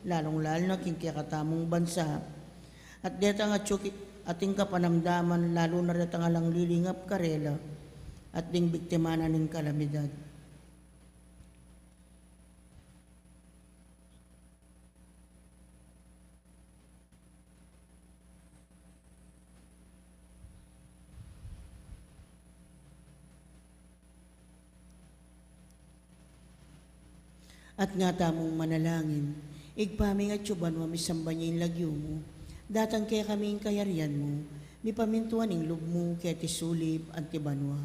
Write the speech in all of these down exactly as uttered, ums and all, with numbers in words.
lalung-lalu na king kekatamung bansa. At detang atyu ki-, ating kapanamdaman, lalu na retang alang lilingap karela, at ding biktima na ning kalamidad. At nga tamung manalangin. Ibpa mi, atsu ka banua, misamban ya ing lagyu mu. Datang kekami ing kayarian mu. Mipamintuan ing lub mu keti sulip anti banua.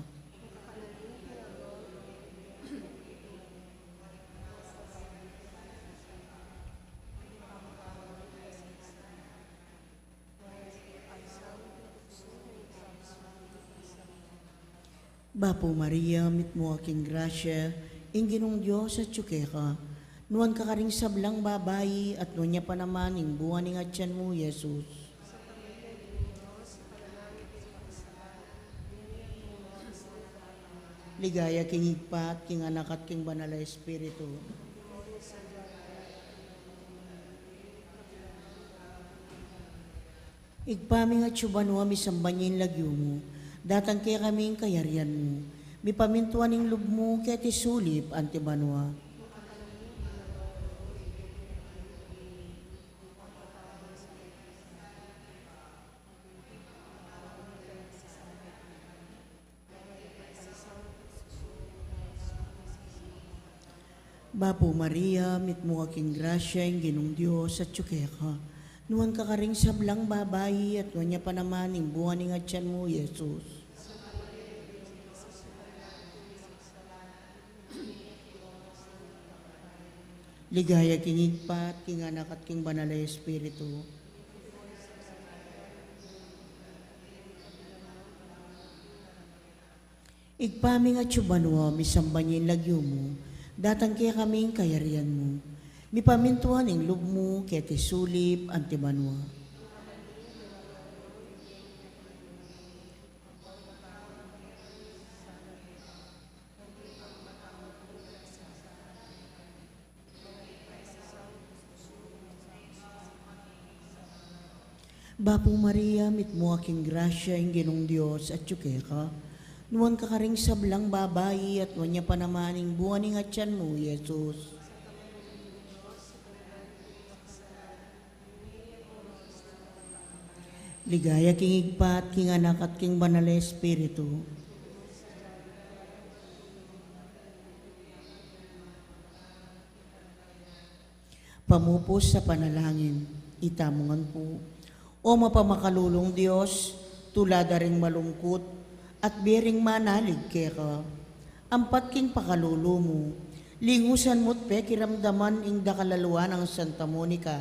Bapu Maria, mitmu ka king grasya, ing Ginung Dios atyu keka. Nuan ka karing sablang babai, at nuan ya pa naman ing bunga ning atian mu, Jesus. Ligaya king Ibpa, at king Anak, at king Banal a Espiritu. Ibpa mi, atsu ka banua, misamban ya ing lagyu mu. Datang kekami ing kayarian mu. Mipamintuan ing lub mu keti sulip anti banua. Bapu Maria, mitmu ka king grasya, ing Ginung Dios atyu keka. Nuan ka karing sablang babai, at nuan ya pa naman ing bunga ning atian mu, Jesus. Ligaya king Ibpa, at king Anak, at king Banal a Espiritu. Ibpa mi, atsu ka banua, misamban ya ing lagyu mu. Datang kekami ing kayarian mu. Mipamintuan ing lub mu keti sulip anti banua. Bapu Maria, mitmu ka king grasya, ing Ginung Dios atyu keka. Nuan ka karing sablang babai, at nuan ya pa naman ing bunga ning atian mu, Jesus. Ligaya king Ibpa, at king Anak, at king Banal a Espiritu. Pamupus a panalangin. Itamu ngan pu. O mapamakalulung Dios, tula da ring malungkut, at bie ring manalig keka. Ampat king pakalulu mu, lingusan mu't pekiramdaman ing dakal a lua nang Santa Monica.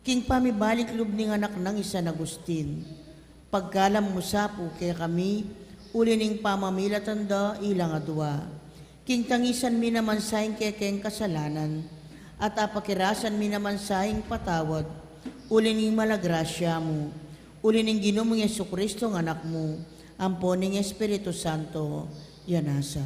King pamibalik lub ning anak nang i San Agustin, pagkalam mu sa pu kekami, uli ning pamamilatan da ilang adua. King tangisan mi naman sa ing kekeng kasalanan, at apakirasan mi naman sa ing patawad, uli ning mala grasya mu, uli ning Ginu mung Jesucristo a Anak mu, ampo ning Espiritu Santo, ya nasa.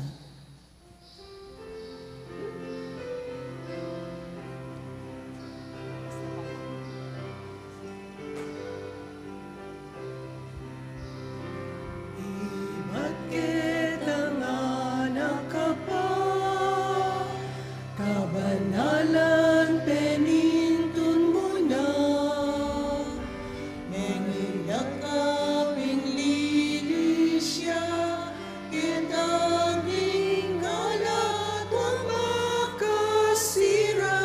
Ibat ketang anak ka pa, kabanalan penintun mu na, mengidakap ing lilis ya, ketang king kalat a makasira,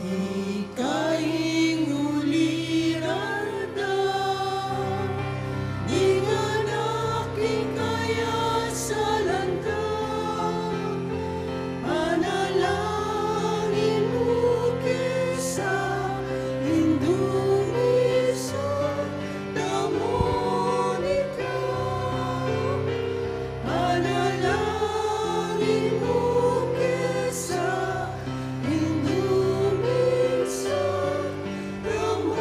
ika ing uliran da, ding anak ing kayasalan da, panalangin mu kesa, Indu mi sa, Santa Monica, panalangin mu kesa, Indu mi sa, Santa Monica.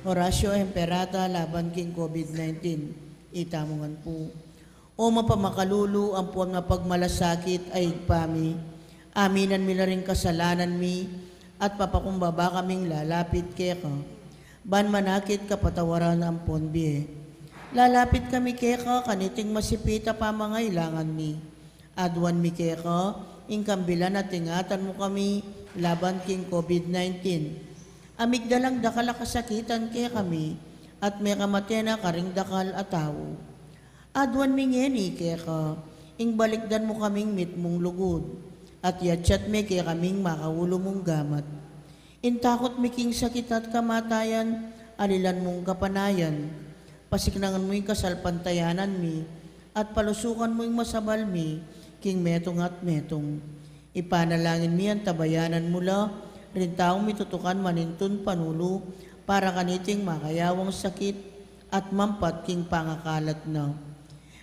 Oratio Imperata laban king COVID nineteen. Itamu ngan pu. O mapamakalulu ampon mapagmalasakit a Ibpa mi, aminan mi la ring kasalanan mi, at papakumbaba kaming lalapit keka, ban manakit kapatawaran ampon bie. Lalapit kami keka kaniting masipit a pamangailangan mi. Aduan mi keka ing kambilan at ingatan mu kami laban king COVID nineteen. Amigdalang dakal a kasakitan kekami, at mekamate na karing dakal a tau. Aduan mi ngeni keka, ing balikdan mu kaming mitmung lugud, at yatsat me kekaming makaulu mung gamat. Ing takut mi king sakit at kamatayan, alilan mung kapanayan. Pasiknangan mu ing kasalpantayanan mi, at palusukan mu ing masabal mi king metung at metung. Ipanalangin mi, antabayanan mu la ring taung mitutukan manintun panulu para kaniting makayawang sakit at mampat king pangakalat na.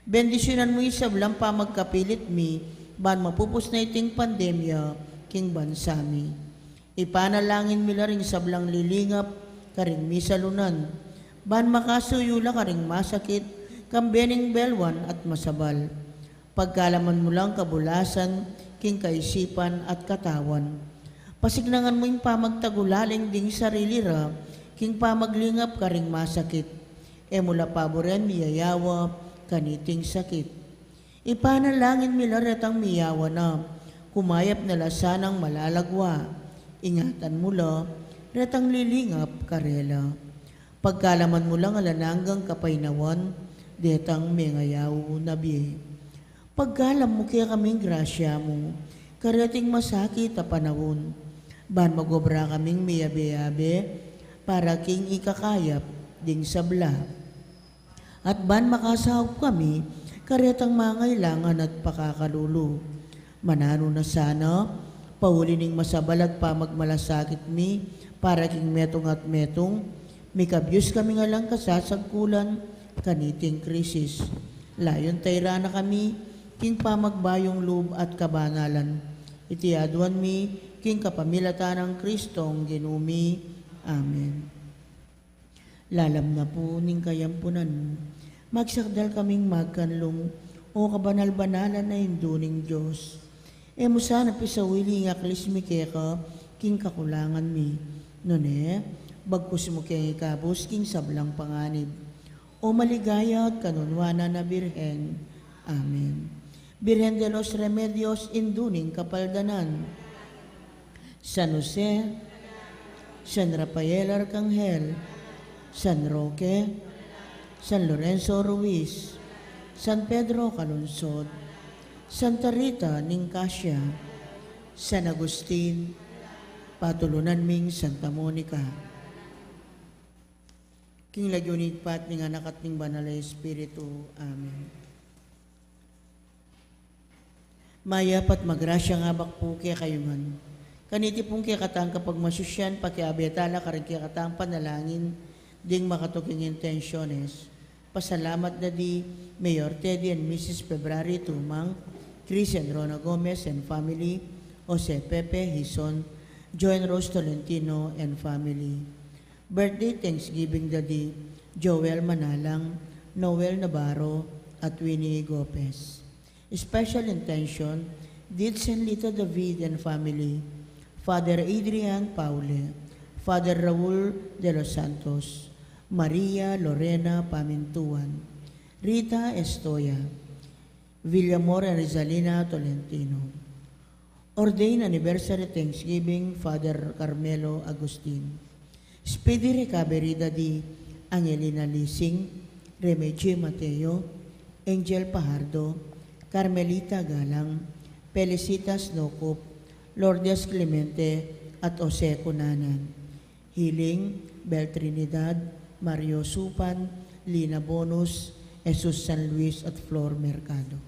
Bendisyunan mu ing sablang pamagkapilit mi, ban mapupus na iting pandemya king bansa mi. Ipanalangin mi la ring sablang lilingap karing misalunan, ban makasuyu la karing masakit, kambe ning belwan at masabal. Pagkalaman mu lang kabulasan king kaisipan at katawan. Pasiknangan mu ing pamagtagulaling ding sarili ra king pamaglingap karing masakit. E mu la paburen miyayawa kaniting sakit. Ipanalangin mi la retang miyawa na, kumayap na la sanang malalagwa. Ingatan mu la retang lilingap karela. Pagkalaman mu lang alang anggang kapaynawan detang mengayaw na bie. Pagkalam mu kekaming grasya mu kareting masakit a panaun, ban magobra kaming miyabe-yabe para king ikakayap ding sabla, at ban makasaup kami karetang mangailangan at pakakalulu. Mananu na sana, pauli ning masabal at pamagmalasakit mi para king metung at metung, mikabyus kami ngan lang kasasagkulan kaniting krisis. Layun tayran na kami king pamagbayung lub at kabanalan. Iti aduan mi king kapamilatan nang Kristong Ginu mi. Amen. Lalam na pu ning kayampunan mu, magsakdal kaming magkanlung, o kabanal-banalan a Indu ning Dios. E mu sana pisawili ing aklis mi keka king kakulangan mi. Nune, bagkus mu keng ikabus king sablang panganib. O maligaya at kanunwanan a Birhen. Amen. Birhen de los Remedios, Indu ning Kapaldanan. San Jose, San Rafael Arcangel, San Roque, San Lorenzo Ruiz, San Pedro Calungsod, Santa Rita ning Cascia, San Agustin, patulunan ming Santa Monica. King lagyu ning Ibpa at ning Anak at ning Banal a Espiritu. Amen. Mayap at magrasyang abak pu kekayu ngan. Kaniti pung kekatang kapagmasusyan, pakiabe tala karing kekatang panalangin ding makatuking intensyones. Pasalamat da di Mayor Teddy and Missus February Tumang, Chris and Rona Gomez and family, Jose Pepe Hison, Joan Rose Tolentino and family. Birthday Thanksgiving da di Joel Manalang, Noel Navarro, at Winnie Gopez. Special intention, Did Sen Lita David and family, Father Adrian Paule, Father Raul de los Santos, Maria Lorena Pamintuan, Rita Estoya, Villamor and Rizalina Tolentino. Ordained Anniversary Thanksgiving, Father Carmelo Agustin. Speedy recovery da di Angelina Lising, Remeji Mateo, Angel Pajardo, Carmelita Galang, Felicitas Nocup, Lourdes Clemente, at Jose Cunanan. Healing, Bel Trinidad, Mario Supan, Lina Bonus, Jesus San Luis, at Flor Mercado.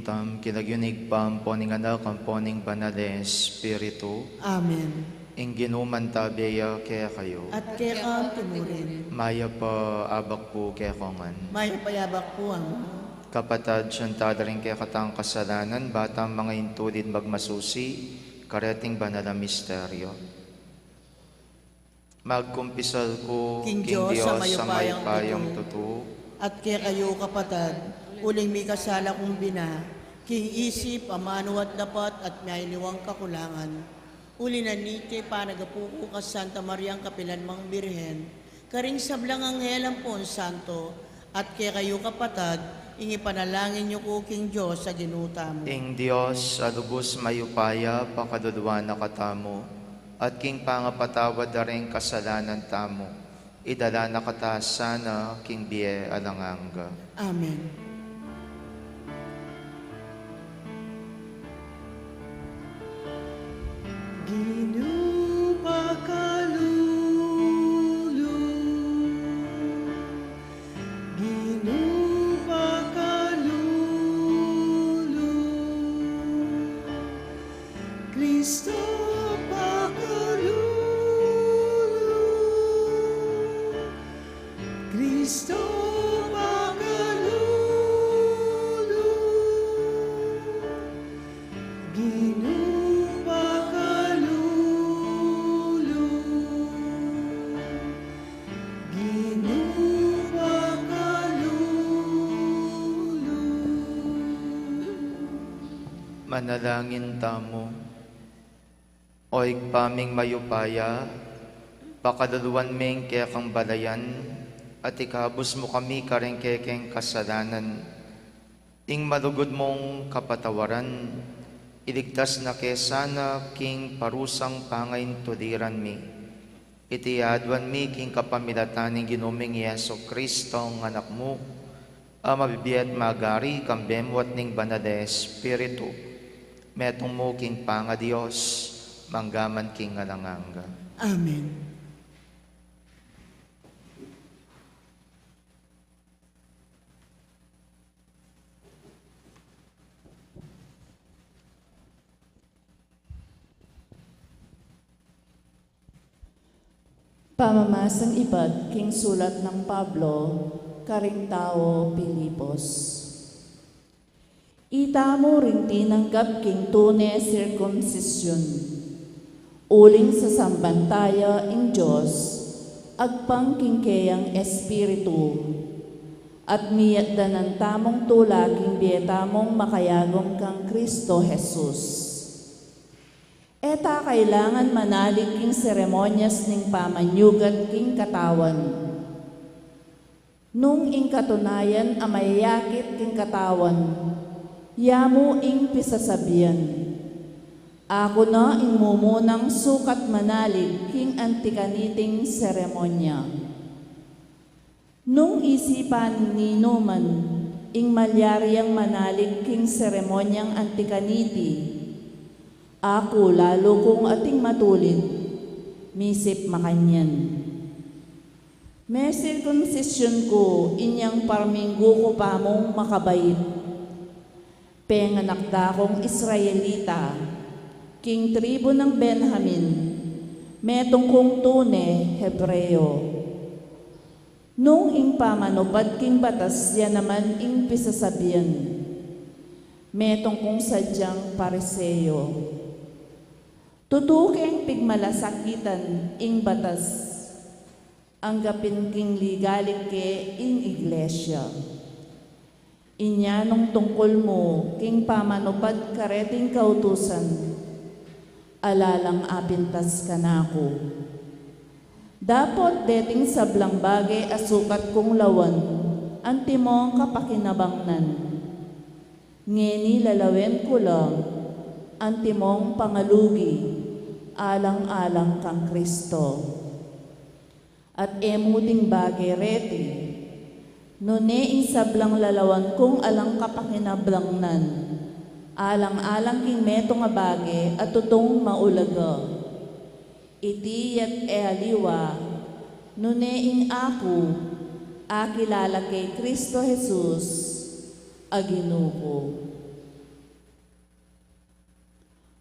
Tam, king lagyu ning Ibpa, ampo ning Anak, ampo ning Banal a Espiritu. Amen. Ing Ginu mantabe ya kekayu. At keka mu rin. Mayap a abak pu kekongan. Mayap a abak pu, Among. Kapatad, sisian tala ring kekatang kasalanan, ba tang mangintulid magmasusi kareting banal a misteryo. Magkumpisal ku king Dios a mayupayang tutu. At kekayu, kapatad, uling mikasala kung bina, king isip, amanu at dapat, at mayniwang kakulangan. Uli na niti, panagapu ku kang Santa Mariang kapilanmang Birhen, karing sablang anghel ampon santo, at kekayu, kapatad, ing ipanalangin yu ku king Dios a Ginu tamu. Ing Dios a lubus mayupaya, pakaluluan na katamu, at king pangapatawad da ring kasalanan tamu, idala na kata sana king bie alang angga. Amen. Ginu pakalulu, Ginu pakalulu, Kristo pakalulu, Kristo pakalulu, Ginu pakalulu, Ginu pakalulu. Manalangin tamu. O Ibpa ming mayupaya, pakaluluan me ing kekang balayan, at ikabus mu kami karing kekeng kasalanan. Ing malugud mung kapatawaran, iligtas na ke sana king parusang pangaintuliran mi. Iti aduan mi king kapamilatan ning Ginu ming Jesucristo, ing Anak mu, a mabibie at magari kambe mu at ning Banal a Espiritu, metung mu king pangaDios, mangga man king alang angga. Amen. Pamamasang ibat king sulat nang Pablo karing taga Filipos. Itamu ring tinanggap king tune sirkumsisyun, uling sasamban taya ing Dios agpang king keyang Espiritu, at miyatdanan tamung tula king bie tamung makayagum kang Kristo Jesus. E ta kailangan manalig king seremonyas ning pamanyugat king katawan. Nung ing katunayan a mayayakit king katawan, ya mu ing pisasabian, "Aku na ing mumunang sukat manalig king anti kaniting seremonya." Nung isipan ning ninuman ing malyari yang manalig king seremonyang anti kaniti, aku lalu kung ating matulid, misip makanyan. Mesirkumsisyun ku inyang parminggu ku pa mung makabait. Penganak da kung Israelita, king tribu nang Benjamin, metung kung tune Hebreo. Nung ing pamanupad king batas ya naman ing pisasabian, metung kung sadyang Pariseo. Tutu keng pigmalasakitan ing batas, angga pin king ligalig ke ing iglesia. Inya nung tungkul mu king pamanupad kareting kautusan, ala lang apintas kanaku. Dapot deting sablang bage a sukat kung lawan antimong kapakinabangnan, ngeni lalawen ku la antimong pangalugi alang-alang kang Kristo. At e mu ding bage reti, nune ing sablang lalawan kung alang kapakinabangnan, alang-alang king metung a bage a tutung maulaga. Iti ya't e aliwa, nune ing aku, akilala kay Kristo Jesus, a Ginu ku.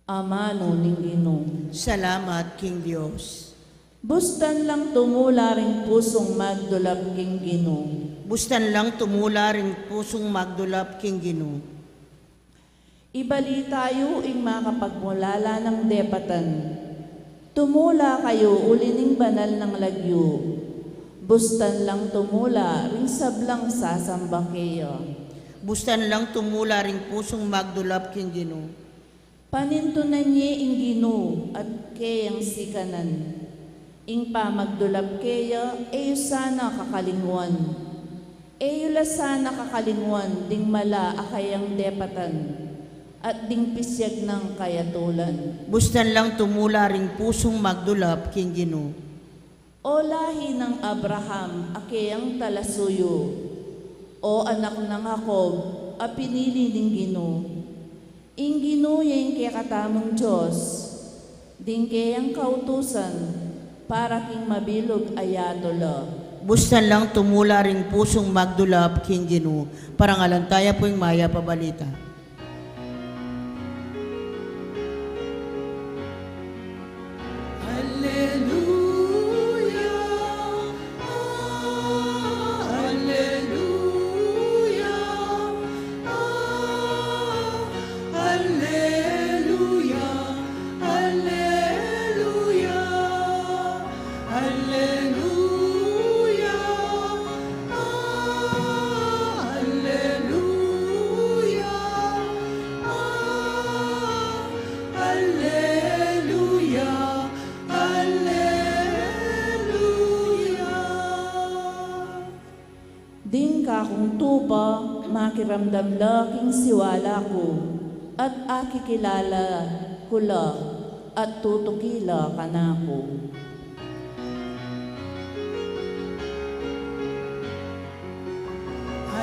Amanu ning Ginu. Salamat king Dios. Bustan lang tumula ring pusung magdulap king Ginu. Bustan lang tumula ring pusung magdulap king Ginu. Ibalita yu ing makapagmulala nang depatan. Tumula kayu uli ning banal nang lagyu. Bustan lang tumula ring sablang sasamba keya. Bustan lang tumula ring pusung magdulap king Ginu. Panintunan ye ing Ginu at keyang sikanan. Ing pamagdulap keya, e yu sana kakalingwan. E yu la sana kakalingwan ding mala a kayang depatan, at ding pisyag nang kayatulan. Bustan lang tumula ring pusung magdulap king Ginu. O lahi nang Abraham a keyang talasuyu, o anak nang Jacob a pinili ning Ginu. Ing Ginu ya ing kekatamung Dios, ding keyang kautusan para king mabilug a yatu la. Bustan lang tumula ring pusung magdulap king Ginu. Parangalan taya pu ing mayap a balita. Alleluia, ah, alleluia, ah, alleluia, alleluia, alleluia, ah, alleluia, ah, alleluia, alleluia. Ding kakung tupa, makiramdam la king siwala ku, at akikilala ku la, at tutuki la kanaku.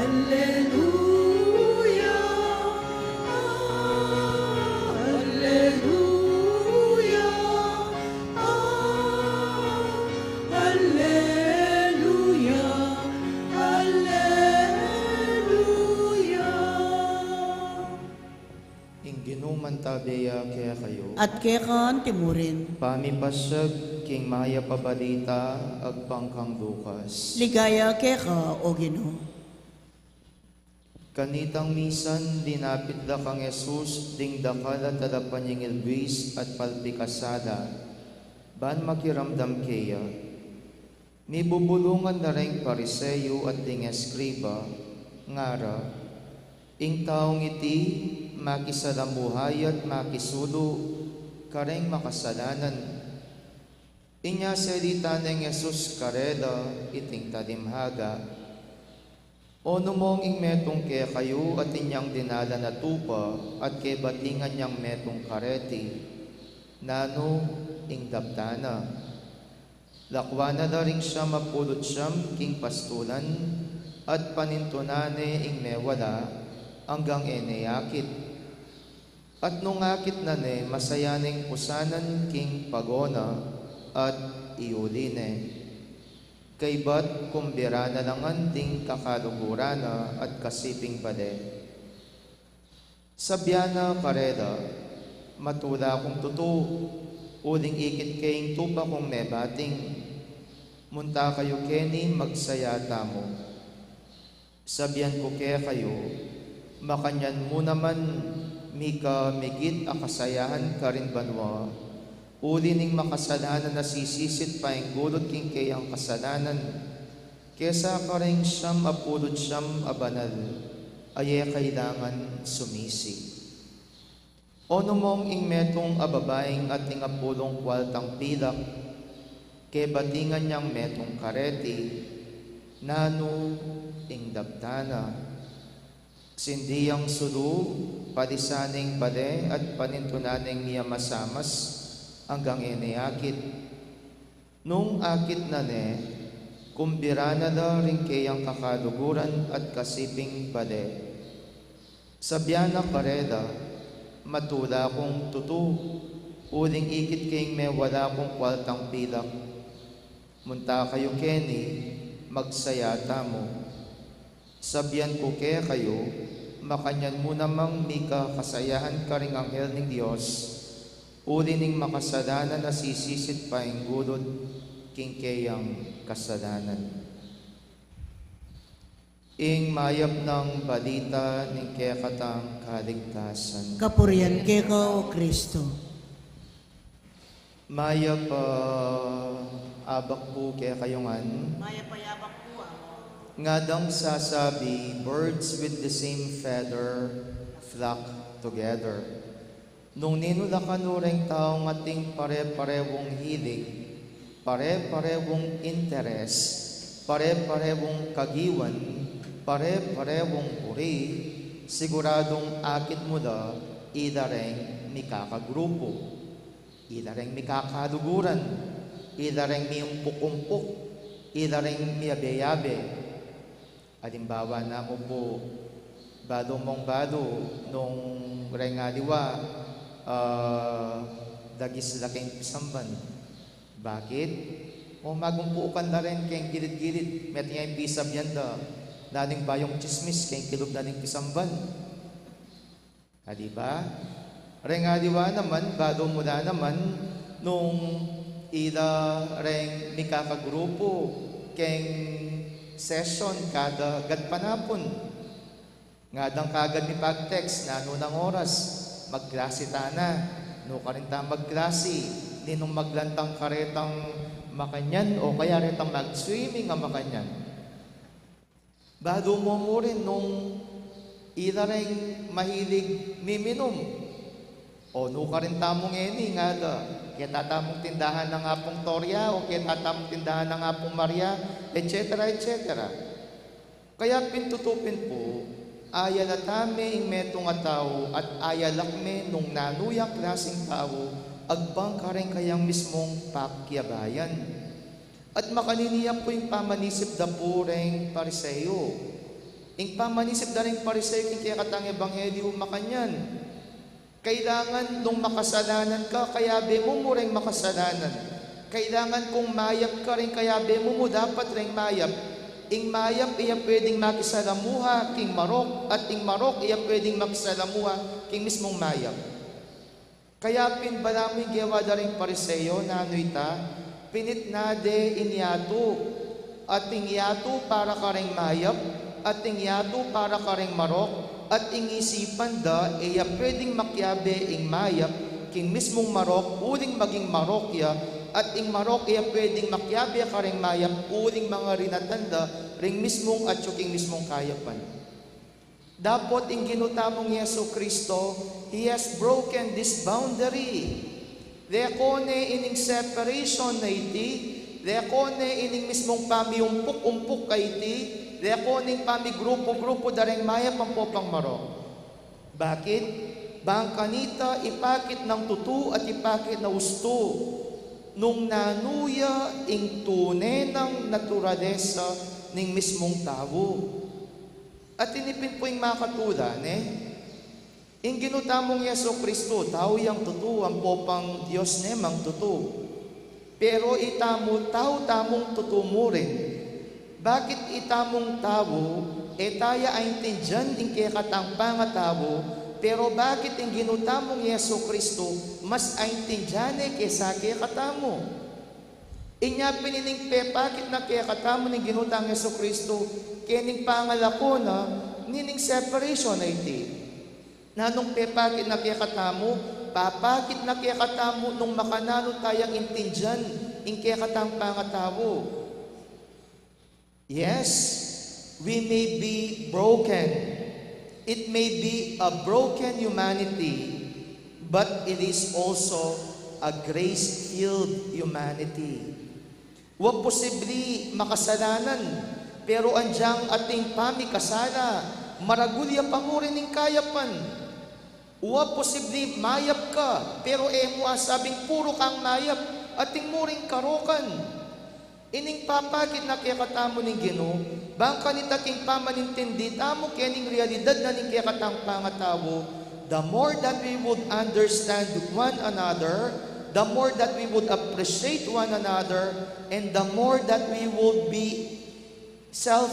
Alleluia, alleluia, alleluia, alleluia. Ing Ginu mantabe ya kekayu. At keka antimurin. Pamipasyag king mayap a balita agpang kang Lucas. Ligaya keka, O Ginu. Kanitang misan, linapit la kang Jesus ding dakal a talapanyingil buis at palpikasala, ban makiramdam keya. Mibubulungan la reng Pariseo at ding eskriba, ngara, ing taung iti, makisalamuha ya at makisulu kareng makasalanan. Inya selita neng Jesus karela iting talimhaga. Onumong ing metung kekayu atin yang dinalan a tupa at kebatingan yang metung kareti, nanu ing daptan na? Lakwan na la ring siam a pulu't siam king pastulan at panintunan ne ing mewala anggang e ne akit. At nung akit na ne, masaya neng pusanan king pago na at iuli ne. Kaybat kumbira na la ngan ding kakaluguran na at kasiping bale. Sabian na karela, matula kung tutu, uling ikit ke ing tupa kung mebating. Munta kayu keni, magsaya tamu. Sabian ku kekayu, makanyan mu naman mika migit a kasayahan karin banua, uli ning makasalanan a sisisit paynggulut king keyang kasalanan, kesa kareng siam a pulu't siam a banal a e kailangan sumisi. Onumong ing metung a babaing ating apulung kuartang pilak, kebatingan yang metung kareti, nanu ing daptan na? Sindi yang sulu, palisan neng bale at panintunan neng mia masamas anggang e ne akit. Nung akit na ne, kumbira na la ring keyang kakaluguran at kasiping bale. Sabian na karela, matula kung tutu, uling ikit keng mewala kung kuartang pilak. Munta kayu keni, magsaya tamu. Sabian ku kekayu, makanyan mu namang mika kasayahan karing anghel ning Dios, Uli ning makasalanan a sisisit painggulud king keyang kasalanan. Ing mayap nang balita ning kekatang kaligtasan. Kapurian keka, O Kristo. Mayap a abak pu kekayu ngan. Mayap a abak pu, Among. Ngadang sasabi, "Birds with the same feather flock together." Nung ninu la kanu reng taung ating pare-parewung hilig, pare-parewung interes, pare-parewung kagiwan, pare-parewung buri, siguradung akit mu la ila reng mikakagrupu, ila reng mikakaluguran, ila reng miumpuk-umpuk, ila reng miyabe-yabe. Alimbawa na mu pu, balu mung balu nung reng aliwa, ah, dagis la keng pisamban. Bakit? O, magumpukan la rin keng gilid-gilid, metung ya ing pisabian da, laling bayung tsismis keng kilub na ning pisamban. A, di ba? Reng aliwa naman, balu mu la naman nung ila reng mikakagrupu keng session kada gatpanapun. Ngadang kagad mipag-text, "Nanu nang oras? Magklasi ta na." Nukarin ta magklasi? Ninung maglantang karetang makanyan o kaya retang mag-swimming a makanyan? Balu mu mu rin nung ila reng mahilig miminum. O, nukarin tamu ngeni, ngada, keta tamung tindahan nang Apung Toria o keta tamung tindahan nang Apung Maria, et cetera, et cetera. Kaya pin tutu pin pu, ayala tame ing metung a tau at ayalak me nung nanu yang klasing tau agbang kareng kayang mismung pakiabayan. At makanini ya pu ing pamanisip da pu reng Pariseo. Ing pamanisip da reng Pariseo king kekatang ebanghelyu makanyan. Kailangan nung makasalanan ka, kayabe mu mu reng makasalanan. Kailangan kung mayap ka, reng kayabe mu mu dapat reng mayap. Ing mayap e ya pwedeng makisalamuha king marok, at ing marok e ya pwedeng makisalamuha king mismung mayap. Kaya pin balamu ing gewa da ring Pariseo, nanu ita, pinitna de ing yatu, at ing yatu para kareng mayap, at ing yatu para kareng marok, at ing isipan da e ya pwedeng makiabe ing mayap king mismung marok uling maging marok ya, at ing marok e ya pwedeng makiabe kareng mayap uling mangarinatan da ring mismung atyu king mismung kayapan. Dapot ing Ginu tamung Jesu Kristo, He has broken this boundary. Leko ne ining separation a iti, leko ne ining mismung pamiumpuk-umpuk a iti, leko ne ing pamigrupu-grupu da reng mayap ampong marok. Bakit? Bang kanita ipakit nang tutu at ipakit na ustu nung nanu ya ing tune nang naturalesa ning mismung tau. At ini pin pu ing makatula, ne? Ing Ginu tamung Jesu Kristo, tau yang tutu, ampo pang Dios ne mang tutu. Pero itamu, tau tamung tutu mu rin. Bakit itamung tau, e ta ya aintindian ing kekatang pangatau, pero bakit ing Ginu tamung Jesu Kristo, mas aintindian ne kesa kekatamu? Inya pin ining pepakit na kekatamu ning Ginu tang Jesu Kristo, keng pangalako na, nining separation a iti. Nanung pepakit na kekatamu, papakit na kekatamu nung makananu tayang intindian ing kekatang pangatau. Yes, we may be broken. It may be a broken humanity, but it is also a grace-filled humanity. Wa posibli makasalanan, pero agyang ating pamikasala, maragul ya pa mu rin ing kayapan. Wa posibli mayap ka, pero e mu asabing puru kang mayap, atin mu ring karokan. Ining papakit na kekatamu ning Ginu, bang kanita king pamanintindi tamu kening realidad na ning kekatang pangatau, the more that we would understand one another, the more that we would appreciate one another, and the more that we would be self,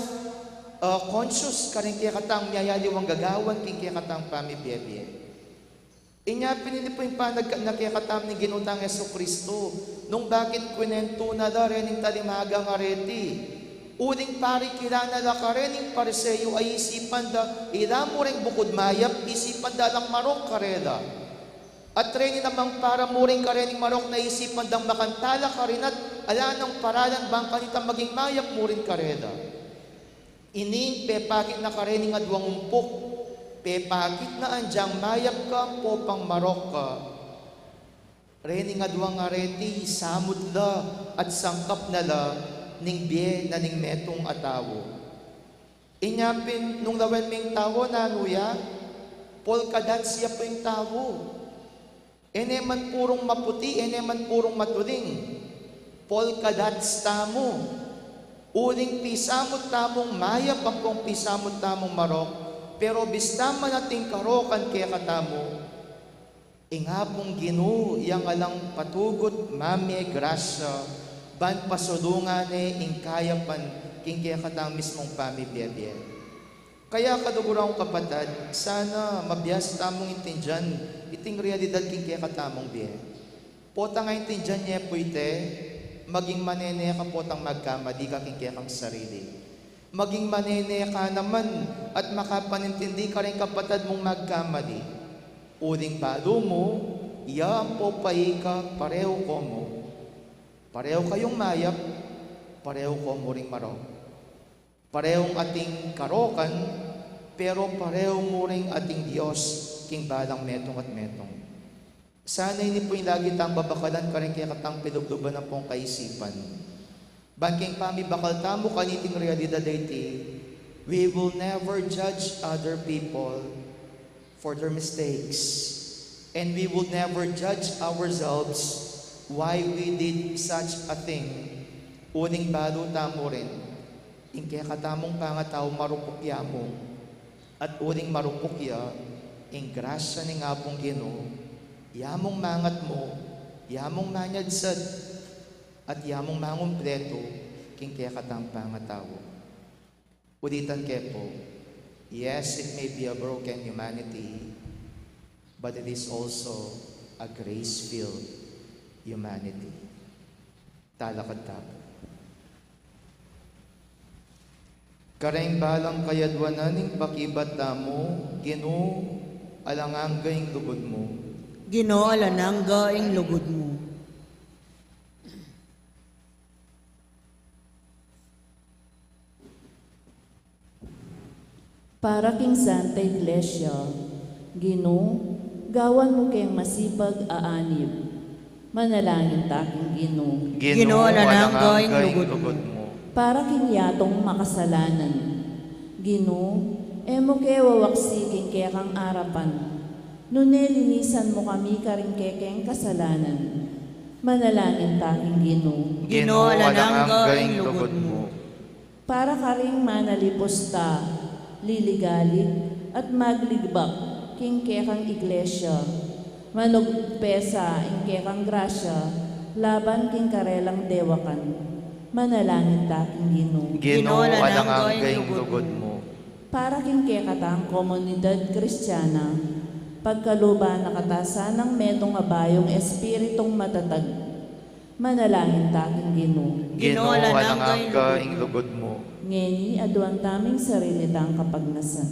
uh, conscious karing kekatang miyayaliwang gagawan king kekatang pamibie-bie. Inya pin ini pu ing panagkat na kekatamu ning Ginu tang Jesucristo, nung bakit kwinentu na la rening talinghaga a reti. Uling parikilan na la karening Pariseo a isipan da, ila mu ring bukud mayap, isipan da lang marok karela. At reni namang para mu ring karening marok na isipan dang makantala karin at ala nang paralan bang kanita maging mayap mu rin karela. Ining pepakit na karening aduang umpuk, pepakit na anjang mayap ka, popang marok ka. Rening aduang areti, isamut la at sangkap na la ning bie na ning metung a tau. Inya pin, nung lawen me ing tau, nanu ya? Polka dots ya pu ing tau. E ne man purung maputi, e ne man purung matuling. Polka dots tamu. Uling pisamut tamung mayap ampong pisamut tamung marok, pero bista man ating karokan kekatamu, ing Apung Ginu yang alang patugut mame grasya, ban pasulungan ne ing kayapan king kekatang mismung pamibie-bie. Kaya kaluguran kung kapatad, sana mabiasa tamung intindian iting realidad king kekatamung bie. Potang aintindian ye pu ite, maging manene ka potang magkamali ka king kekang sarili. Maging manene ka naman at makapanintindi karing kapatad mung magkamali. Uling balu mu, ya ampo paika, pareu ko mu. Pareu kayung mayap, pareu ko mu ring marok. Parehong ating karokan, pero pareho mu ring ating Dios king balang metung at metung. Sana ini pu ing lagi tang babakalan karing kekatang pilubluban ampong kaisipan. Ban king pamibakal tamu kaniting realidad a iti, we will never judge other people for their mistakes. And we would never judge ourselves why we did such a thing. Uling balu tamu rin, ing kekatamung pangatau marupuk ya mu, at uling marupuk ya, ing grasya ning Apung Ginu, ya mung mangat mu, ya mung manyadsad, at ya mung mangumpletu, king kekatang pangatau. Ulitan ke pu, yes, it may be a broken humanity, but it is also a grace-filled humanity. Talakad tamu. Kareng balang kayadwanan ning pakibat tamu, Ginu, alang angga ing lugud mu. Ginu, alang angga ing lugud mu. Para king Santa Iglesia, Ginu, gawan mu keng masipag a anib. Manalangin ta king Ginu. Ginu, alang angga ing lugud mu. Para king yatung makasalanan, Ginu, e mu ke wawaksi king kekang arapan, nune linisan mu kami karing kekeng kasalanan. Manalangin ta king Ginu. Ginu, alang angga ing lugud mu. Para karing manalipus ta, liligalig, at magligbak king kekang Iglesia, manugpesa ing kekang grasya laban king karelang dewakan. Manalangin ta king Ginu. Ginu, alang angga ing lugud mu. Para king kekatang komunidad Kristiana, pagkaluban na kata sanang metung a bayung espiritung matatag. Manalangin ta king Ginu. Ginu, alang angga ing lugud mu. Ngeni, aduan taming sarili tang kapagnasan.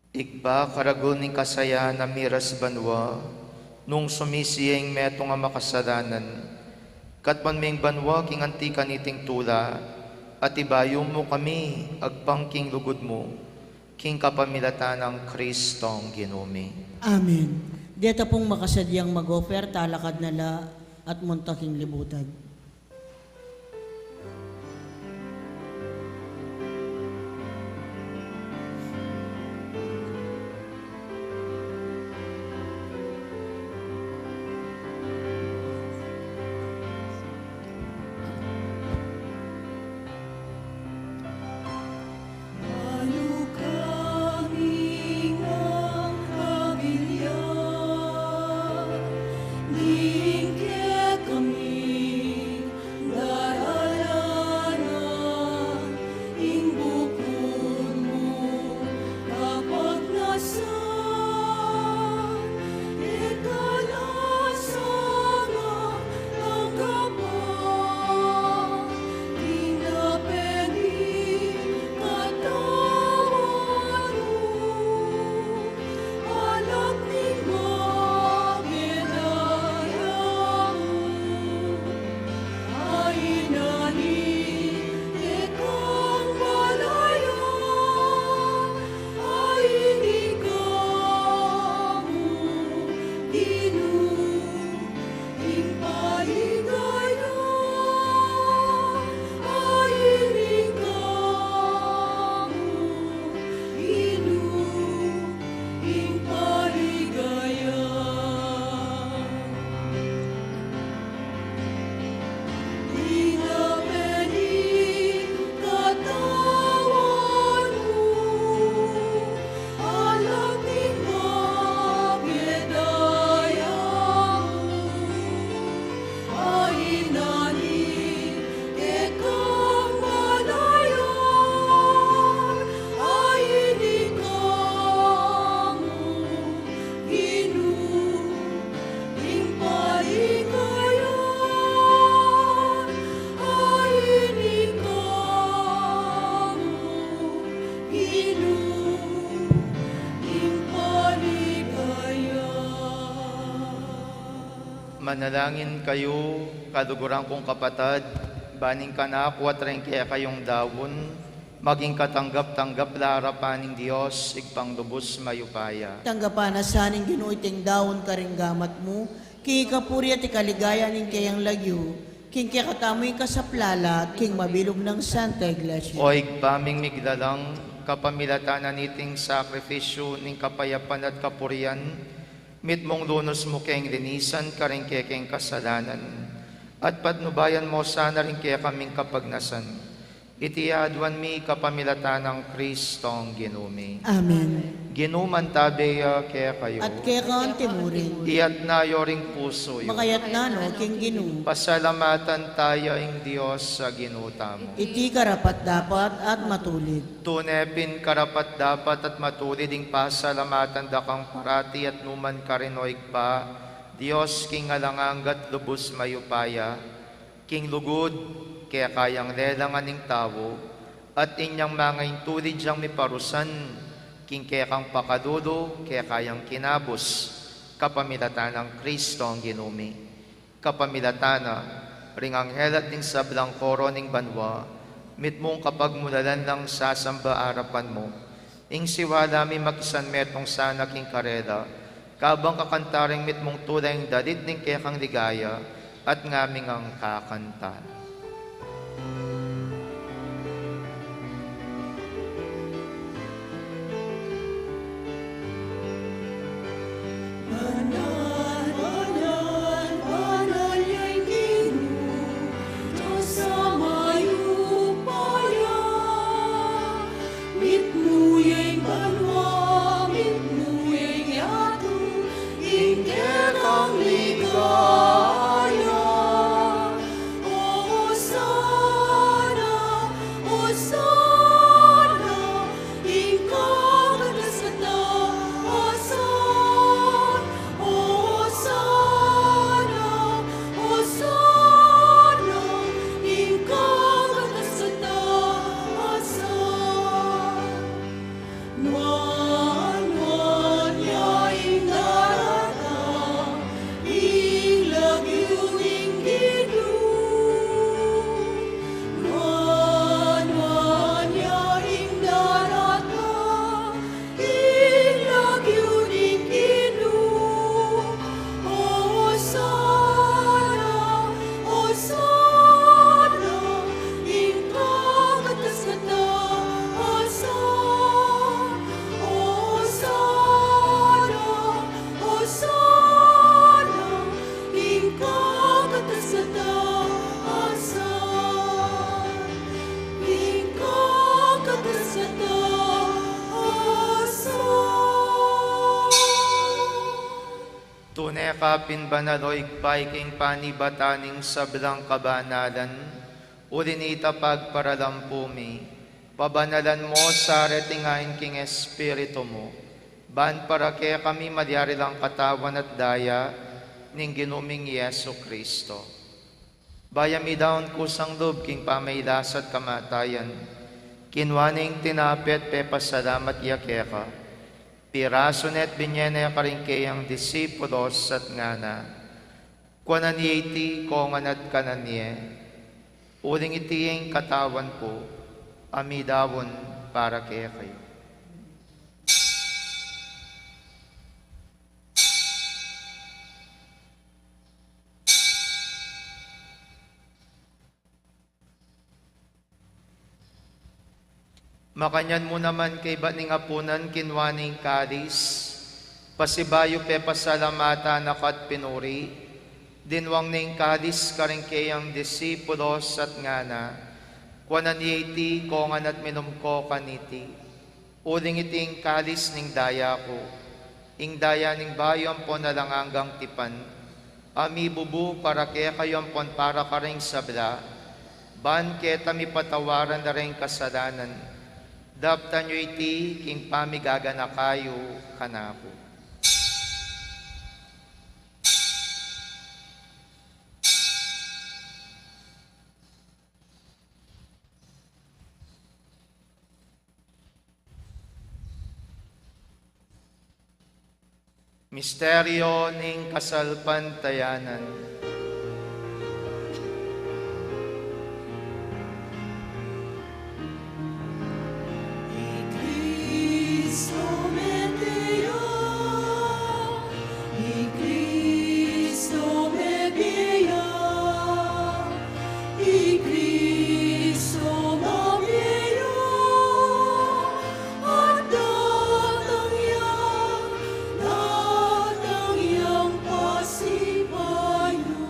Ibpa, karagul ning kasayahan a miras banua, nung sumisiye ing metung a makasalanan, katmuan me ing banua king anti kaniting tula, at ibayu mu kami agpang king lugud mu, king kapamilatan nang Kristong Ginu mi. Amen. Deta pung makasadyang mag-offer, talakad na la at munta king libutan. Manalangin kayu, kaluguran kung kapatad, ban ing kanaku at ring kekayung daun, maging katanggap-tanggap la arapan ning Dios, Ibpang lubus mayupaya. Tanggapan na sa ning Ginu iting daun karing gamat mu, king ikapuri at ikaligaya ning keyang lagyu, king kekatamu ing kasaplalan, king mabilug nang Santa Iglesia. O Ibpa ming miglalang, kapamilatan na niting sakrifisyu ning kapayapan at kapurian, mitmung lunus mu keng linisan karing kekeng kasalanan, at patnubayan mu sana ring kekaming kapagnasan. Iti aduan mi kapamilatan nang Kristong Ginu mi. Amen. Ginu mantabe ya kekayu. At keka antimurin. Iyatas yu ring pusu yu. Makayatas no king Ginu. Pasalamatan taya ing Dios a Ginu tamu. Iti karapat-dapat at matulid. Tune pin karapat-dapat at matulid ing pasalamatan da kang parati at nukarin man, O Ibpa, Dios king alang angga at lubus mayupaya, king lugud, keka yang lelangan ing tau, at inyang mangaintulid yang miparusan, king kekang pakalulu, keka yang kinabus, kapamilatan nang Kristong Ginu mi. Kapamilatan na, ring anghel at ning sablang koro ning banua, mitmung kapagmulalan lang sasamba arapan mu. Ing siwala mi makisanmetung sana king karela, kabang kakanta ring mitmung tula ing dalit ning kekang ligaya, at ngaming ngan kakanta. Banal, banal, banal ya ing Ginu, Dios a mayupaya. Mitmu ya ing banua, mitmu ya ing yatu, king kekang ligaya. Hosana, Hosana, ing kakatas-kataasan. Hosana, Hosana, ing kakatas-kataasan. Nuan, nuan ya ing daratang, ing lagyu ning Ginu. Nuan, nuan ya ing daratang, ing lagyu ning Ginu. Hosana, Hosana, ing kakatas-kataasan. Hosana, Hosana, ing kakatas-kataasan. Ing kakatas-kataasan. Tune ka pin banal, O Ibpa, ika ing panibatan ning sablang kabanalan, uli nita pagparalampu mi, pabanalan mu sa reting ain king Espiritu mu, ban para kekami malyari lang katawan at daya ning Ginu ming Jesucristo. Bayu ya midaun kusang lub king pamailas at kamatayan, kinua ne ing tinape at pepasalamat ya keka, pirasu ne at binye ne karing keyang disipulos at ngana: Kuanan ye iti kongan at kanan ye, uling iti ing katawan ku, a midaun para kekayu. Makanyan mu naman kaybat ning apunan, kinua ne ing kalis, pasibayu pepasalamatan na ka at pinuri, dinwang ne ing kalis karing keyang disipulos at ngana: Kuanan ye iti kongan at minum ko kaniti, uling iti ing kalis ning daya ku, ing daya ning bayu ampon alang anggang tipan, a mibubu para kekayu ampon para karing sabla, ban keta mipatawaran la ring kasalanan. Daptan yu iti king pamigaganaka yu kanaku. Misteryo ning kasalpantayanan. I Kristu mete ya, i Kristu mete ya, i Kristu mete ya, at datang ya, datang yang pasibayu.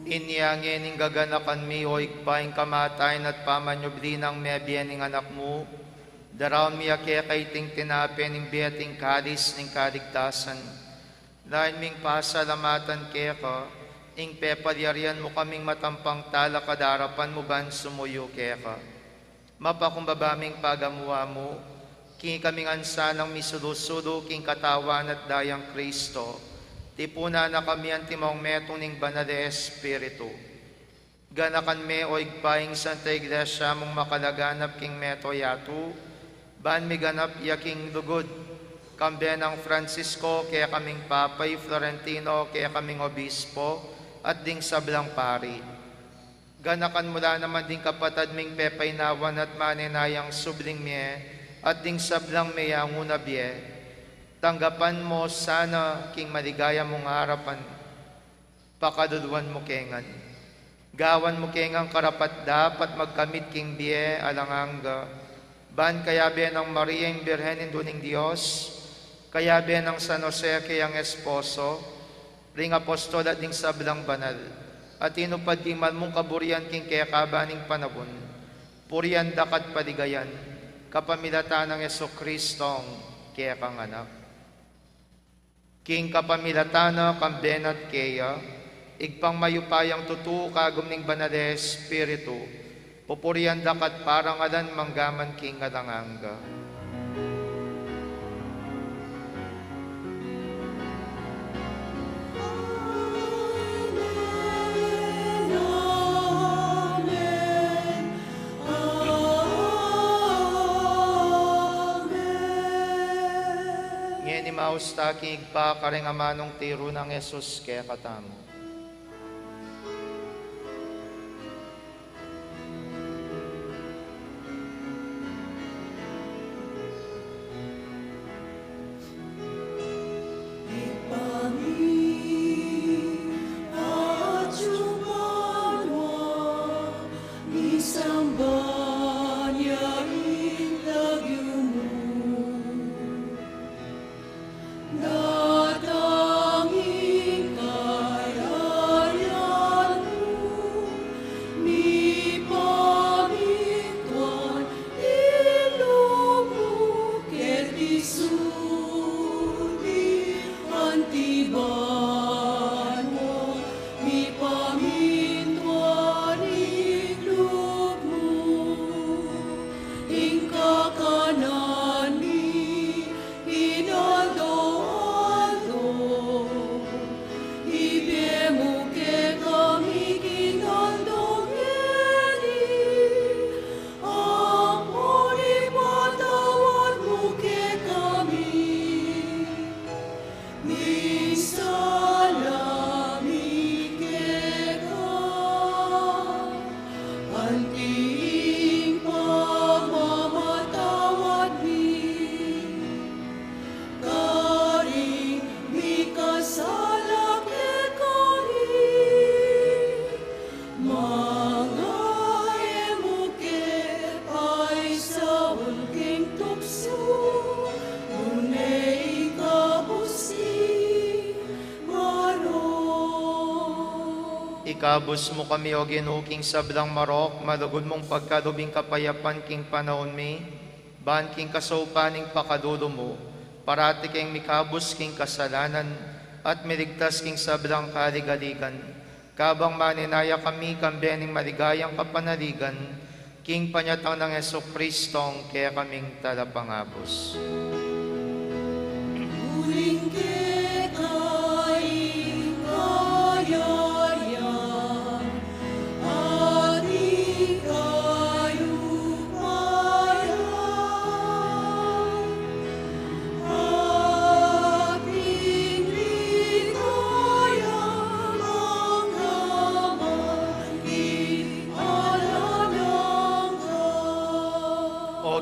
Inya ngening gaganakan mi, o Ibpa, ing kamatayan at pamanyubli nang mebie ning Anak mu, daraun mi ya keka iting tinape ning bie at ing kalis ning kaligtasan. Lain ming pasalamatan keka ing pepalyarian mu kaming matampang talakad king arapan mu ban sumuyu keka. Mapakumbaba ming pagamu-amu, king ikami ngan sanang misulu-sulu king katawan at dayang Kristo, tipunan na kami antimong metung ning Banal a Espiritu. Ganakan me, o Ibpa, ing Santa Iglesia mung makalaganap king mabilug a yatu, ban miganap ya king lugud, kambe nang Francisco, kekaming Papa, i Florentino, kekaming Obispo, at ding sablang pari. Ganakan mu la naman ding kapatad ming pepainawan at manenayang subling mie, at ding sablang meyanguna bie. Tanggapan mu sana king maligaya mung arapan. Pakaluluan mu ke ngan. Gawan mu ke ngan karapat-dapat magkamit king bie alang angga. Ban kayabe nang Maria ing Birhen, Indu ning Dios, kayabe nang San Jose kayang esposo, ring apostol at ding sablang banal, a tinupad king mal mung kaburian king kekaban ning panaun, purian da ka at paligayan, kapamilatan nang Jesucristong kekang Anak. King kapamilatan na, kambe na at keya, Ibpang mayupayang tutu, kagum ning Banal a Espiritu, pupurian da ka at parangalan manggaman king alang angga. Amen. Amen. Ngeni maus ta king Ibpa, karing amanung tiru nang Jesus kekatamu. Datang ing kayarian mu, mipamintuan ing lub mu keti sulip anti banua, mipamintuan ing lub mu. Ing kakanan mi king aldo-aldo ibie mu kekami king aldo ngeni, ampon ipatawad mu kekami ing sala mi keka, anti ing pamamatawad mi karing mikasala kekami. Manga e mu ke paisaul king tuksu, nune ikabus ing marok. Ikabus mu kami, O Ginu, king sablang marok, malugud mung pagkalub ing kapayapan king panaun mi, ban king kasaupan ning pakalulu mu, parati keng mikabus king kasalanan, at miligtas king sablang kaligaligan. Kabang manenaya kami kambe ning maligayang kapanaligan, king panyatang nang Jesucristong kekaming Talapangabus. Uling keka ing kayarian at ing kayupayan, at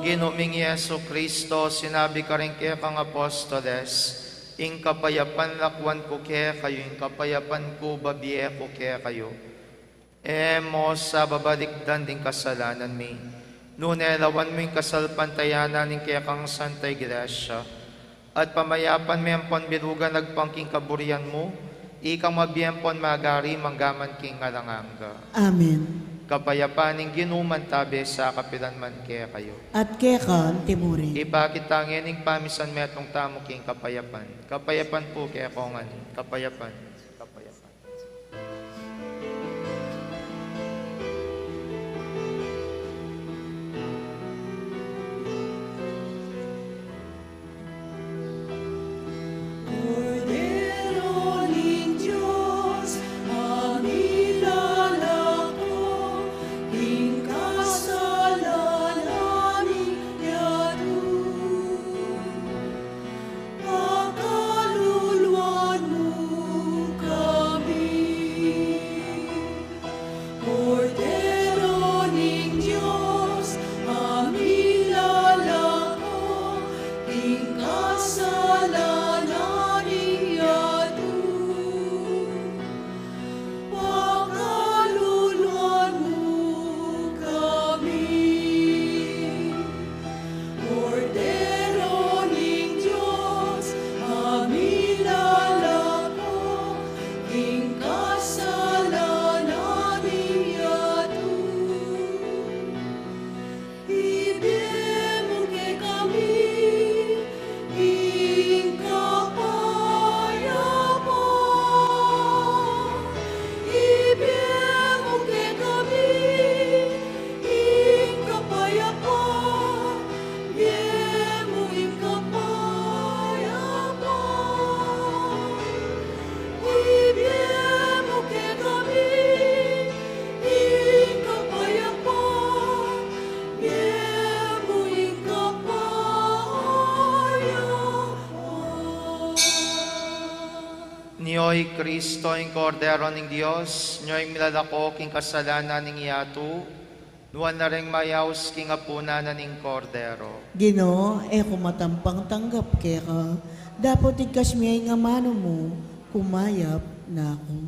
Ginu ming Jesucristo, sinabi karing kekang apostoles, ing kapayapan lakwan ku kekayu, ing kapayapan ku bibie ku kekayu. E mu sa babalikdan ding kasalanan mi, nune lawan mu ing kasalpantayanan ning kekang Santa Iglesia, at pamayapan me ampon bilugan agpang king kaburian mu, ikang mabie ampon magari manggaman king alang angga. Amen. Kapayapan ning Ginu mantabe sa kapilan man kekayu. At keka mu rin. Ipakit ta ngening pamisan metung tamu king kapayapan. Kapayapan pu kekayu ngan. Kapayapan. Kapayapan. Kordero ning Dios, a milalako king kasalanan ning yatu. Pakaluluan mu kami. Kordero ning Dios, a milalako king kasalanan ning yatu. Pakaluluan mu kami. Kordero ning Dios, a milalako king kasalanan ning yatu. Ibie mu kekami ing kapayapan. Ibie mu kekami ing kapayapan. Ibie mu ing kapayapan. Ibie mu kekami ing kapayapan. Ibie mu ing kapayapan. Nio i Kristo, ing Kordero ning Dios, nio ing milalako king kasalanan ning yatu, nuan la ring mayaus king apunan na ning Kordero. Ginu, e ku matampang tanggap keka, dapot igkas mu ing amanu mu, kumayap na ku.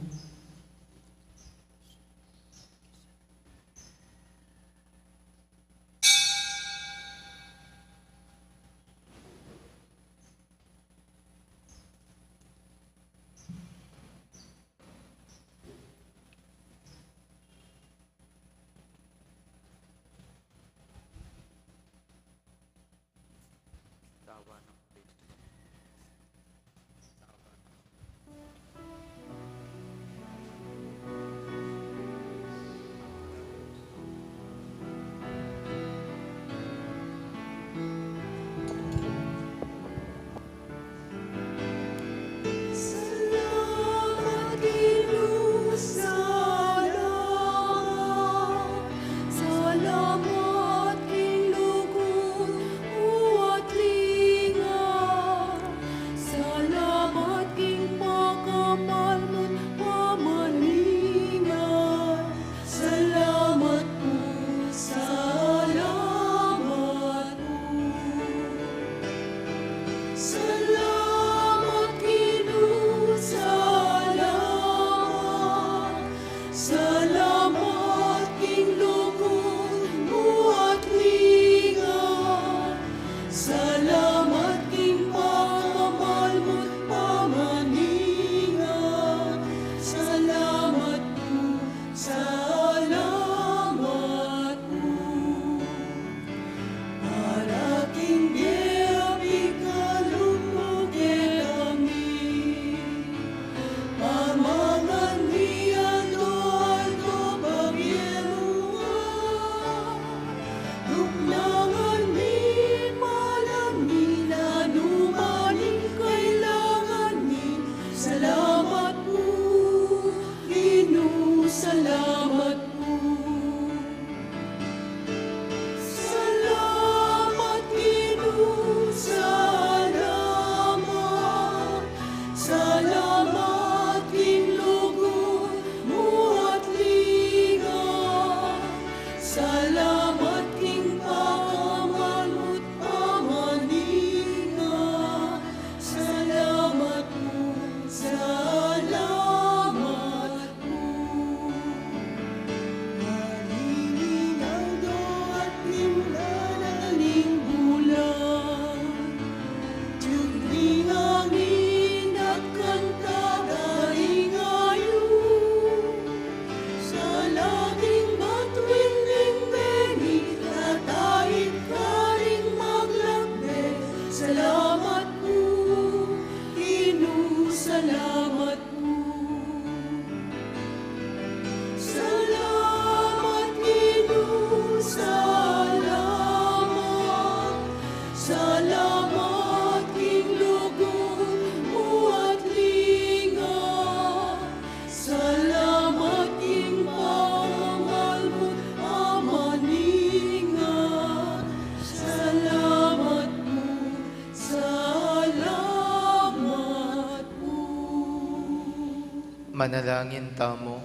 Manalangin tamu.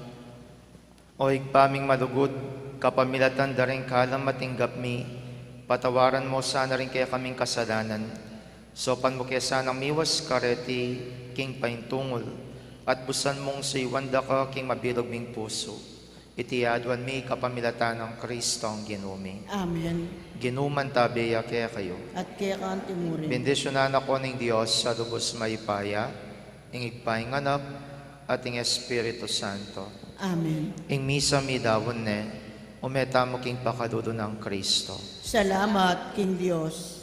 O Ibpa ming malugud, kapamilatan da ring kalam a tinggap mi, patawaran mu sana ring kekaming kasalanan, saupan mu ke sanang miwas kareti king paintungul, at busan mung suyuan da ka king mabilug ming pusu. Iti aduan mi kapamilatan nang Kristong Ginu mi. Amen. Ginu mantabe ya kekayu. At keka mu rin. Bendisyunan na ko ning Dios a lubus mayupaya, ing Ibpa, ing Anak, at ing Espiritu Santo. Amen. Ing misa midaun ne, ume tamu king pakalulu nang Kristo. Salamat king Dios.